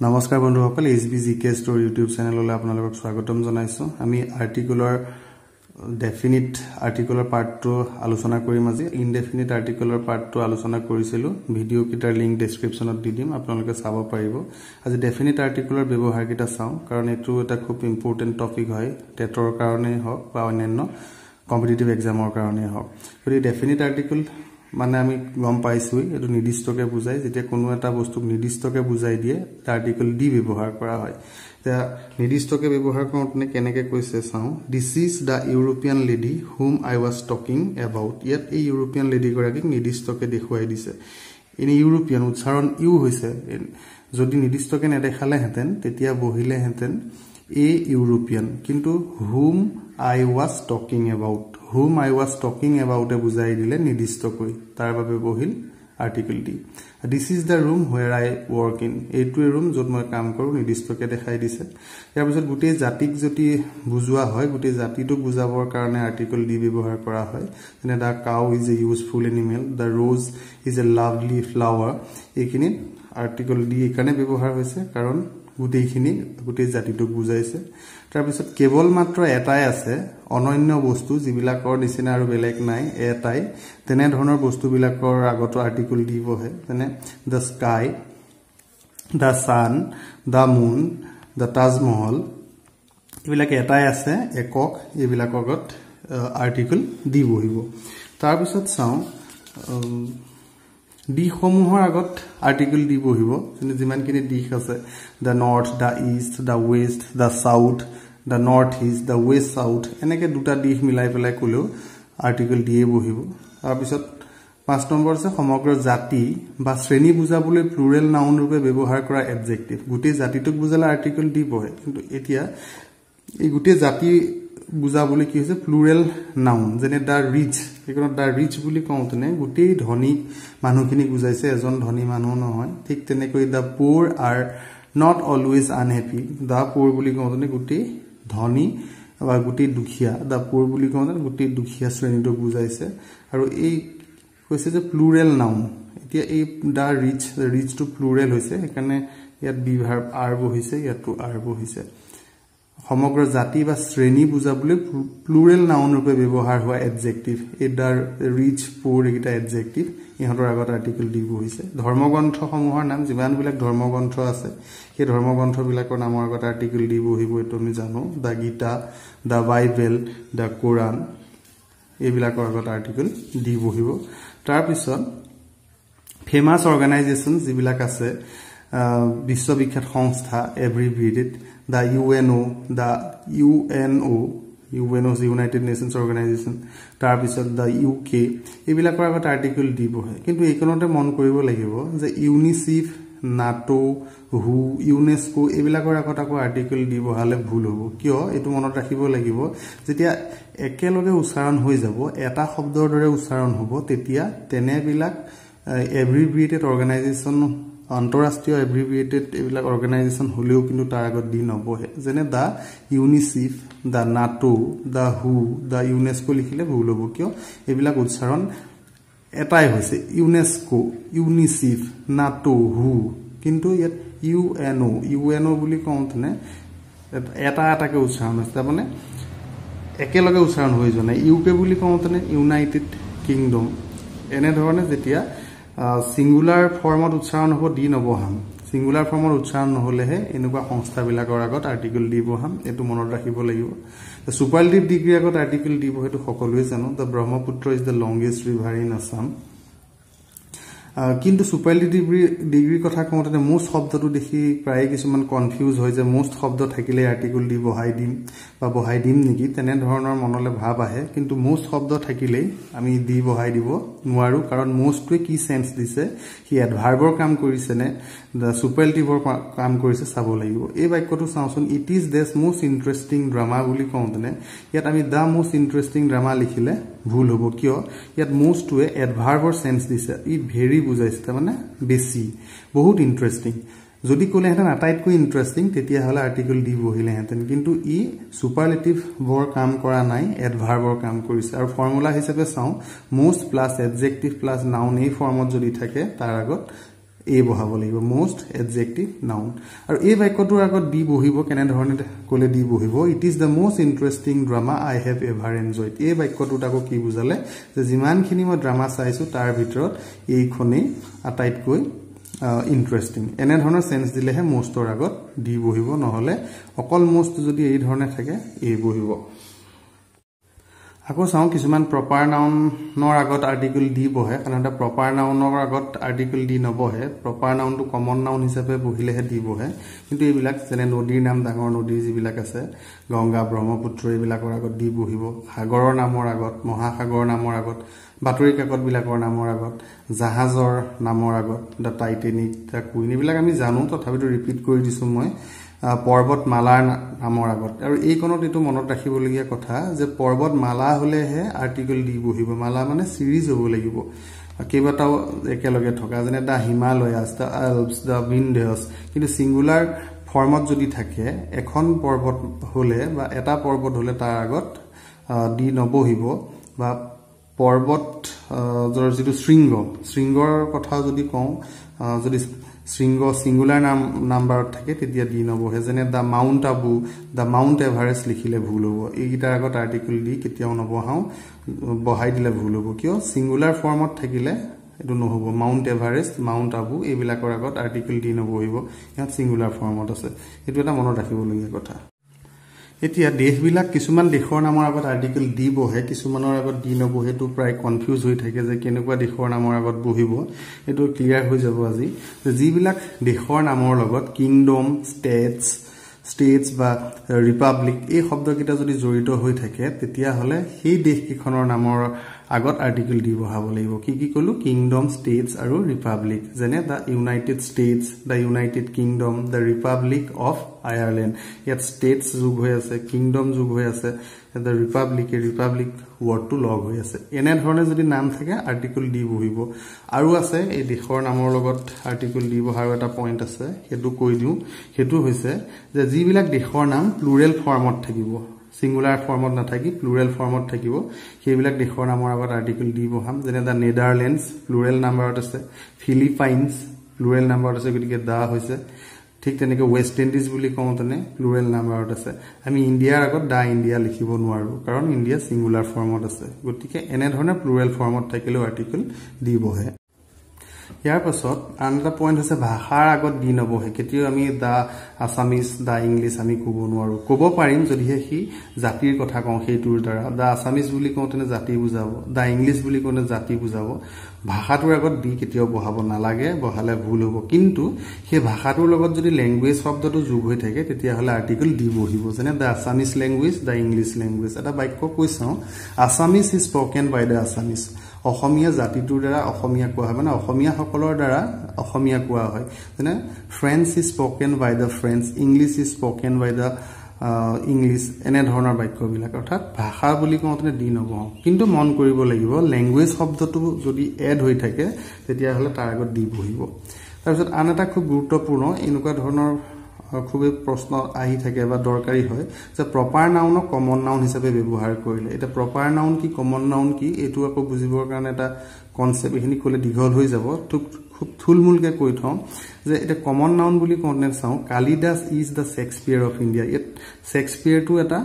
নমস্কাৰ বন্ধুসকল, H B G কে store YouTube চেনেললৈ আপোনালোকক স্বাগতম জনাইছোঁ। আমি আৰ্টিকুলৰ ডেফিনিট আৰ্টিকলৰ পাৰ্টটো আলোচনা কৰিম আজি। ইনডেফিনিট আৰ্টিকলৰ পাৰ্টটো আলোচনা কৰিছিলোঁ, ভিডিঅ'কেইটাৰ লিংক ডেছক্ৰিপশ্যনত দি দিম, আপোনালোকে চাব পাৰিব। আজি ডেফিনিট আৰ্টিকলৰ ব্যৱহাৰকেইটা চাওঁ, কাৰণ এইটো এটা খুব ইম্পৰ্টেণ্ট টপিক হয়, টেটৰ কাৰণেই হওক বা অন্যান্য কম্পিটিটিভ এক্সামৰ কাৰণেই হওক। গতিকে ডেফিনিট আৰ্টিকল মানে আমি গম পাইছোঁৱেই, এইটো নিৰ্দিষ্টকৈ বুজায়। যেতিয়া কোনো এটা বস্তুক নিৰ্দিষ্টকৈ বুজাই দিয়ে, আৰ্টিকল দি ব্যৱহাৰ কৰা হয়। এতিয়া নিৰ্দিষ্টকৈ ব্যৱহাৰ কৰোঁতে কেনেকৈ কৈছে চাওঁ। This is the European lady whom I was talking about. ইয়াত এই ইউৰোপীয়ান লেডিগৰাকীক নিৰ্দিষ্টকৈ দেখুৱাই দিছে। এনেই ইউৰোপীয়ান উচ্চাৰণ ইউ হৈছে, যদি নিৰ্দিষ্টকৈ নেদেখালেহেঁতেন তেতিয়া বহিলেহেঁতেন এ ইউৰোপীয়ান, কিন্তু whom I was talking about, whom I was talking এবাউটে বুজাই দিলে নিৰ্দিষ্টকৈ, তাৰ বাবে বহিল article the. This is the room where I work in, এইটোৱে ৰুম য'ত মই কাম কৰোঁ, নিৰ্দিষ্টকৈ দেখাই দিছে। ইয়াৰ পিছত গোটেই জাতিক যদি বুজোৱা হয়, গোটেই জাতিটোক বুজাবৰ কাৰণে আৰ্টিকল দি ব্যৱহাৰ কৰা হয়। যেনে the cow is a useful animal, the rose is a lovely flower. এইখিনিত আৰ্টিকল দি এইকাৰণে ব্যৱহাৰ হৈছে কাৰণ গোটেইখিনি গোটেই জাতিটোক বুজাইছে। তাৰপিছত কেৱল মাত্ৰ এটাই আছে, অনন্য বস্তু যিবিলাকৰ নিচিনা আৰু বেলেগ নাই, এটাই, তেনেধৰণৰ বস্তুবিলাকৰ আগতো আৰ্টিকল দি বহে। যেনে the sky, the sun, the moon, the Taj Mahal, এইবিলাক এটাই আছে, একক, এইবিলাকৰ আগত আৰ্টিকল দি বহিব। তাৰপিছত চাওঁ দিশসমূহৰ আগত আৰ্টিকল দি বহিব। যেনে যিমানখিনি দিশ আছে, the north, the east, the west, the south, the north east, the west south, এনেকৈ দুটা দিশ মিলাই পেলাই ক'লেও আৰ্টিকল দিয়ে বহিব। তাৰপিছত 5 নম্বৰ আছে সমগ্ৰ জাতি বা শ্ৰেণী বুজাবলৈ প্লুৰেল নাউন ৰূপে ব্যৱহাৰ কৰা এডজেক্টিভ। গোটেই জাতিটোক বুজালে আৰ্টিকল দি বহে, কিন্তু এতিয়া এই গোটেই জাতি বুজাবলৈ কি হৈছে প্লুৰেল নাউন। যেনে the rich, সেইকাৰণে the rich বুলি কওঁতেনে গোটেই ধনী মানুহখিনিক বুজাইছে, এজন ধনী মানুহ নহয়। ঠিক তেনেকৈ the poor are not always unhappy, the poor বুলি কওঁতেনে গোটেই ধনী বা গোটেই দুখীয়া, the poor বুলি কওঁতে গোটেই দুখীয়া শ্ৰেণীটোক বুজাইছে। আৰু এই কৈছে যে প্লুৰেল নাউন, এতিয়া এই the rich, ৰিচটো প্লুৰেল হৈছে, সেইকাৰণে ইয়াত বি ভাৰ্ব আৰ বহিছে, ইয়াতো আৰ বহিছে। সমগ্ৰ জাতি বা শ্ৰেণী বুজাবলৈ প্লুৰেল নাউন ৰূপে ব্যৱহাৰ হোৱা এডজেক্টিভ, এই the rich, পুৰ এইকেইটা এডজেক্টিভ, ইহঁতৰ আগত আৰ্টিকল দি বহিছে। ধৰ্মগ্ৰন্থসমূহৰ নাম, যিমানবিলাক ধৰ্মগ্ৰন্থ আছে সেই ধৰ্মগ্ৰন্থবিলাকৰ নামৰ আগত আৰ্টিকল দি বহিব, এইটো আমি জানো। The Gita, the Bible, the Quran, এইবিলাকৰ আগত আৰ্টিকল দি বহিব। তাৰপিছত ফেমাছ অৰ্গেনাইজেশ্যন যিবিলাক আছে, বিশ্ববিখ্যাত সংস্থা, abbreviated the UNO, the UNO, UNO United Nations Organization, তাৰপিছত the U কে, এইবিলাকৰ আগত আৰ্টিকল দি বহে। কিন্তু এইকণতে মন কৰিব লাগিব যে ইউনিচিফ, নাটো, হু, ইউনেস্কো এইবিলাকৰ আগত আকৌ আৰ্টিকল দি বহালে ভুল হ'ব। কিয়? এইটো মনত ৰাখিব লাগিব, যেতিয়া একেলগে উচ্চাৰণ হৈ যাব, এটা শব্দৰ দৰে উচ্চাৰণ হ'ব, তেতিয়া তেনেবিলাক এব্ৰিভিয়েটেড অৰ্গেনাইজেশ্যন, আন্তঃৰাষ্ট্ৰীয় এব্ৰিভিয়েটেড এইবিলাক অৰ্গেনাইজেশ্যন হ'লেও কিন্তু তাৰ আগত দি নবহে। যেনে the UNICEF, the NATO, the WHO, the UNESCO লিখিলে ভুল হ'ব। কিয়? এইবিলাক উচ্চাৰণ এটাই হৈছে, ইউনেস্কো, ইউনিচিফ, নাটো, হু, কিন্তু ইয়াত ইউএনঅ', ইউএনঅ' বুলি কওঁতেনে এটা এটাকে উচ্চাৰণ হৈছে, তাৰমানে একেলগে উচ্চাৰণ হৈ যোৱা নাই। ইউ কে বুলি কওঁতেনে ইউনাইটেড কিংডম, এনেধৰণে যেতিয়া ছিংগুলাৰ ফৰ্মত উচ্চাৰণ হ'ব দি নবহাম, ছিংগুলাৰ ফৰ্মত উচ্চাৰণ নহ'লেহে এনেকুৱা সংস্থাবিলাকৰ আগত আৰ্টিকল দি বহাম, এইটো মনত ৰাখিব লাগিব। ছুপাৰলেটিভ ডিগ্ৰীৰ আগত আৰ্টিকল দি বহে, সেইটো সকলোৱে জানো। The Brahmaputra is the longest river in Assam. কিন্তু ছুপাৰলেটিভ ডিগ্ৰীৰ কথা কওঁতে মোষ্ট শব্দটো দেখি প্ৰায়ে কিছুমান কনফিউজ হয় যে মোষ্ট শব্দ থাকিলে আৰ্টিকল দি বহাই দিম বা বহাই দিম নেকি, তেনেধৰণৰ মনলৈ ভাৱ আহে। কিন্তু মোষ্ট শব্দ থাকিলেই আমি দি বহাই দিব নোৱাৰোঁ, কাৰণ মোষ্টটোৱে কি চেন্স দিছে, সি এডভাৰ্বৰ কাম কৰিছে নে ছুপাৰলেটিভৰ কাম কৰিছে চাব লাগিব। এই বাক্যটো চাওঁচোন, it is dash most interesting drama বুলি কওঁতেনে ইয়াত আমি the most interesting drama লিখিলে ভুল হ'ব। কিয়? ইয়াত মোষ্টটোৱে এডভাৰ্বৰ চেন্স দিছে, ই ভেৰি বুজাইছে, তাৰমানে বেছি, বহুত ইণ্টাৰেষ্টিং। যদি ক'লেহেঁতেন আটাইতকৈ ইণ্টাৰেষ্টিং, তেতিয়াহ'লে আৰ্টিকল দি বহিলেহেঁতেন, কিন্তু ই ছুপাৰলেটিভৰ কাম কৰা নাই, এডভাৰ্বৰ কাম কৰিছে। আৰু ফৰ্মুলা হিচাপে চাওঁ, most plus adjective plus noun এই ফৰ্মত যদি থাকে তাৰ আগত এ বহাব লাগিব, মষ্ট এডজেক্টিভ নাউন। আৰু এই বাক্যটোৰ আগত দি বহিব, কেনেধৰণে ক'লে দি বহিব? It is the most interesting drama I have ever enjoyed. এই বাক্যটোত আকৌ কি বুজালে যে যিমানখিনি মই ড্ৰামা চাইছোঁ তাৰ ভিতৰত এইখনেই আটাইতকৈ ইণ্টাৰেষ্টিং। এনেধৰণৰ চেঞ্চ দিলেহে মষ্টৰ আগত দি বহিব, নহ'লে অকল মষ্ট যদি এই ধৰণে থাকে এই বহিব। আকৌ চাওঁ কিছুমান প্ৰপাৰ নাউনৰ আগত আৰ্টিকল দি বহে। সাধাৰণতে প্ৰপাৰ নাউনৰ আগত আৰ্টিকল দি নবহে, প্ৰপাৰ নাউনটো কমন নাউন হিচাপে বহিলেহে দি বহে। কিন্তু এইবিলাক যেনে নদীৰ নাম, ডাঙৰ নদী যিবিলাক আছে, গংগা, ব্ৰহ্মপুত্ৰ, এইবিলাকৰ আগত দি বহিব। সাগৰৰ নামৰ আগত, মহাসাগৰৰ নামৰ আগত, বাতৰি কাকতবিলাকৰ নামৰ আগত, জাহাজৰ নামৰ আগত, the Titanic, the queen, এইবিলাক আমি জানো, তথাপিতো ৰিপিট কৰি দিছোঁ মই। পৰ্বতমালাৰ নামৰ আগত। আৰু এইকণত এইটো মনত ৰাখিবলগীয়া কথা যে পৰ্বতমালা হ'লেহে আৰ্টিকল দি বহিব। মালা মানে চিৰিজ হ'ব লাগিব, কেইবাটাও একেলগে থকা, যেনে the Himalayas, the Alps, the Vindhyas. কিন্তু ছিংগুলাৰ ফৰ্মত যদি থাকে, এখন পৰ্বত হ'লে বা এটা পৰ্বত হ'লে তাৰ আগত দি নবহিব। বা পৰ্বত যিটো শৃংগ, শৃংগৰ কথা যদি কওঁ, যদি শৃংগ ছিংগুলাৰ নাম্বাৰত থাকে তেতিয়া দি নবহে। যেনে the Mount Abu, the Mount Everest লিখিলে ভুল হ'ব। এইকেইটাৰ আগত আৰ্টিকল দি কেতিয়াও নবহাওঁ, বহাই দিলে ভুল হ'ব। কিয়? ছিংগুলাৰ ফৰ্মত থাকিলে এইটো নহ'ব। মাউণ্ট এভাৰেষ্ট, মাউণ্ট আবু এইবিলাকৰ আগত আৰ্টিকল দি নবহিব, সিহঁত ছিংগুলাৰ ফৰ্মত আছে। এইটো এটা মনত ৰাখিবলগীয়া কথা। এতিয়া দেশবিলাক, কিছুমান দেশৰ নামৰ আগত আৰ্টিকল দি বহে, কিছুমানৰ আগত দি নবহে। এইটো প্ৰায় কনফিউজ হৈ থাকে যে কেনেকুৱা দেশৰ নামৰ আগত বহিব। এইটো ক্লিয়াৰ হৈ যাব আজি যে যিবিলাক দেশৰ নামৰ লগত কিংডম, ষ্টেটছ বা ৰিপাব্লিক এই শব্দকেইটা যদি জড়িত হৈ থাকে, তেতিয়াহ'লে সেই দেশকেইখনৰ নামৰ আগত আৰ্টিকল দি বহাব লাগিব। কি কি ক'লো? কিংডম, ষ্টেটছ আৰু ৰিপাব্লিক। যেনে the United States, the United Kingdom, the Republic of Ireland. ইয়াত ষ্টেটছ যোগ হৈ আছে, কিংডম যোগ হৈ আছে, the Republic, Republic ৱৰ্ডটো লগ হৈ আছে। এনেধৰণে যদি নাম থাকে আৰ্টিকল দি বহিব। আৰু আছে এই দেশৰ নামৰ লগত আৰ্টিকল দি বহাৰো এটা পইণ্ট আছে, সেইটো কৈ দিওঁ। সেইটো হৈছে যে যিবিলাক দেশৰ নাম প্লুৰেল ফৰ্মত থাকিব, ছিংগুলাৰ ফৰ্মত নাথাকি প্লুৰেল ফৰ্মত থাকিব, সেইবিলাক দেশৰ নামৰ আগত আৰ্টিকল দি বহাম। যেনে the Netherlands plural নাম্বাৰত আছে, ফিলিপাইনছ প্লুৰেল নাম্বাৰত আছে, গতিকে দা হৈছে। ঠিক তেনেকৈ ৱেষ্ট ইণ্ডিজ বুলি কওঁতেনে প্লুৰেল নাম্বাৰত আছে। আমি ইণ্ডিয়াৰ আগত the India লিখিব নোৱাৰোঁ, কাৰণ ইণ্ডিয়া ছিংগুলাৰ ফৰ্মত আছে। গতিকে এনেধৰণে প্লুৰেল ফৰ্মত থাকিলেও আৰ্টিকল দি বহে। ইয়াৰ পাছত আন এটা পইণ্ট হৈছে ভাষাৰ আগত দি নবহে। কেতিয়াও আমি the Assamese, the English আমি ক'ব নোৱাৰোঁ। ক'ব পাৰিম যদিহে সি জাতিৰ কথা কওঁ সেইটোৰ দ্বাৰা। The Assamese বুলি কওঁতেনে জাতি বুজাব, the English বুলি কওঁতে জাতি বুজাব। ভাষাটোৰ আগত দি কেতিয়াও বহাব নালাগে, বহালে ভুল হ'ব। কিন্তু সেই ভাষাটোৰ লগত যদি লেংগুৱেজ শব্দটো যোগ হৈ থাকে তেতিয়াহ'লে আৰ্টিকল দি বহিব। যেনে the Assamese language, the English language. এটা বাক্য কৈ চাওঁ, Assamese is spoken by the Assamese. অসমীয়া জাতিটোৰ দ্বাৰা অসমীয়া কোৱা হয়, মানে অসমীয়াসকলৰ দ্বাৰা অসমীয়া কোৱা হয়। যেনে French is spoken by the French, English is spoken by the English, এনেধৰণৰ বাক্যবিলাক। অৰ্থাৎ ভাষা বুলি কওঁতে দি নবহাওঁ। কিন্তু মন কৰিব লাগিব লেংগুৱেজ শব্দটো যদি এড হৈ থাকে তেতিয়াহ'লে তাৰ আগত দি বহিব। তাৰপিছত আন এটা খুব গুৰুত্বপূৰ্ণ এনেকুৱা ধৰণৰ খুবেই প্ৰশ্ন আহি থাকে বা দৰকাৰী হয় যে প্ৰপাৰ নাউনক কমন নাউন হিচাপে ব্যৱহাৰ কৰিলে। এতিয়া প্ৰপাৰ নাউন কি, কমন নাউন কি, এইটো আকৌ বুজিবৰ কাৰণে এটা কনচেপ্ট, এইখিনি ক'লে দীঘল হৈ যাব, খুব থুলমূলকৈ কৈ থওঁ যে এতিয়া কমন নাউন বুলি কওঁতে চাওঁ, Kalidas is the Shakespeare of India. ইয়াত শ্বেক্সপিয়াৰটো এটা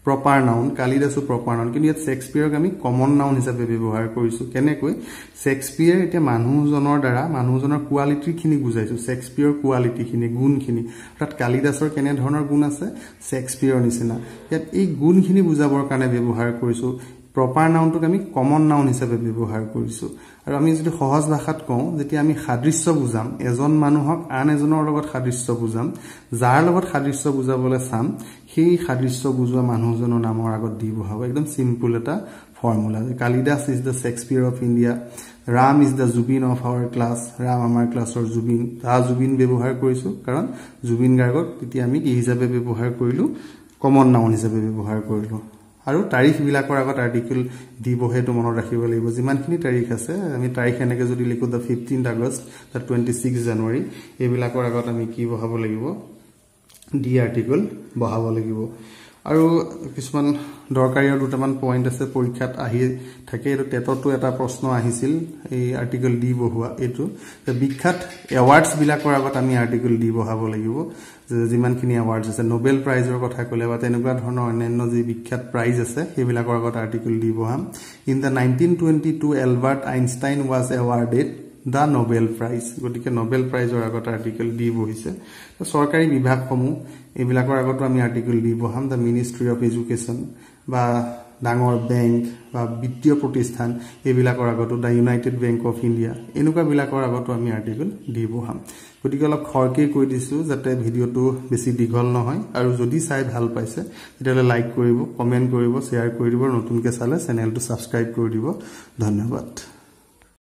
প্ৰপাৰ নাউন, কালিদাসো প্ৰপাৰ নাউন, কিন্তু ইয়াত শ্বেক্সপিয়াৰক আমি কমন নাউন হিচাপে ব্যৱহাৰ কৰিছোঁ। কেনেকৈ? শ্বেক্সপিয়াৰ এতিয়া মানুহজনৰ দ্বাৰা মানুহজনৰ কোৱালিটিখিনি বুজাইছোঁ, শ্বেক্সপিয়াৰৰ কোৱালিটিখিনি, গুণখিনি। অৰ্থাৎ কালিদাসৰ কেনেধৰণৰ গুণ আছে, শ্বেক্সপিয়াৰৰ নিচিনা। ইয়াত এই গুণখিনি বুজাবৰ কাৰণে ব্যৱহাৰ কৰিছোঁ। প্ৰপাৰ নাউনটোক আমি কমন নাউন হিচাপে ব্যৱহাৰ কৰিছোঁ। আৰু আমি যদি সহজ ভাষাত কওঁ, যেতিয়া আমি সাদৃশ্য বুজাম, এজন মানুহক আন এজনৰ লগত সাদৃশ্য বুজাম, যাৰ লগত সাদৃশ্য বুজাবলৈ চাম সেই সাদৃশ্য বুজোৱা মানুহজনৰ নামৰ আগত দি বহাব। একদম চিম্পুল এটা formula. Kalidas is the Shakespeare of India, Ram is the Zubeen of our class, Ram আমাৰ ক্লাছৰ জুবিন। The Zubeen ব্যৱহাৰ কৰিছোঁ কাৰণ জুবিন গাৰ্গক তেতিয়া আমি কি হিচাপে ব্যৱহাৰ কৰিলোঁ, কমন নাউন হিচাপে ব্যৱহাৰ কৰিলোঁ। আৰু তাৰিখবিলাকৰ আগত আৰ্টিকল দি বহে, এইটো মনত ৰাখিব লাগিব। যিমানখিনি তাৰিখ আছে আমি তাৰিখ এনেকৈ যদি লিখোঁ, the 15 August, the 26 January, এইবিলাকৰ আগত আমি কি বহাব লাগিব, দি আৰ্টিকল বহাব লাগিব। আৰু কিছুমান দৰকাৰী আৰু দুটামান পইণ্ট আছে, পৰীক্ষাত আহি থাকে। এইটো টেটতো এটা প্ৰশ্ন আহিছিল, এই আৰ্টিকল দি বহোৱা। এইটো বিখ্যাত এৱাৰ্ডছবিলাকৰ আগত আমি আৰ্টিকল দি বহাব লাগিব, যে যিমানখিনি এৱাৰ্ডছ আছে, নবেল প্ৰাইজৰ কথা ক'লে বা তেনেকুৱা ধৰণৰ অন্যান্য যি বিখ্যাত প্ৰাইজ আছে সেইবিলাকৰ আগত আৰ্টিকল দি বহাম। In the 1922 Albert Einstein was awarded the Nobel Prize. গতিকে নবেল প্ৰাইজৰ আগত আৰ্টিকল দি বহিছে। চৰকাৰী বিভাগসমূহ এইবিলাকৰ আগতো আমি আৰ্টিকল দি বহাম, the ministry of education বা ডাঙৰ বেংক বা বিত্তীয় প্ৰতিষ্ঠান এইবিলাকৰ আগতো, the United Bank of India, এনেকুৱাবিলাকৰ আগতো আমি আৰ্টিকল দি বহাম। গতিকে অলপ খৰকৈ কৈ দিছোঁ যাতে ভিডিঅ'টো বেছি দীঘল নহয়, আৰু যদি চাই ভাল পাইছে তেতিয়াহ'লে লাইক কৰিব, কমেণ্ট কৰিব, শ্বেয়াৰ কৰি দিব, নতুনকৈ চালে চেনেলটো ছাবস্ক্ৰাইব কৰি দিব। ধন্যবাদ।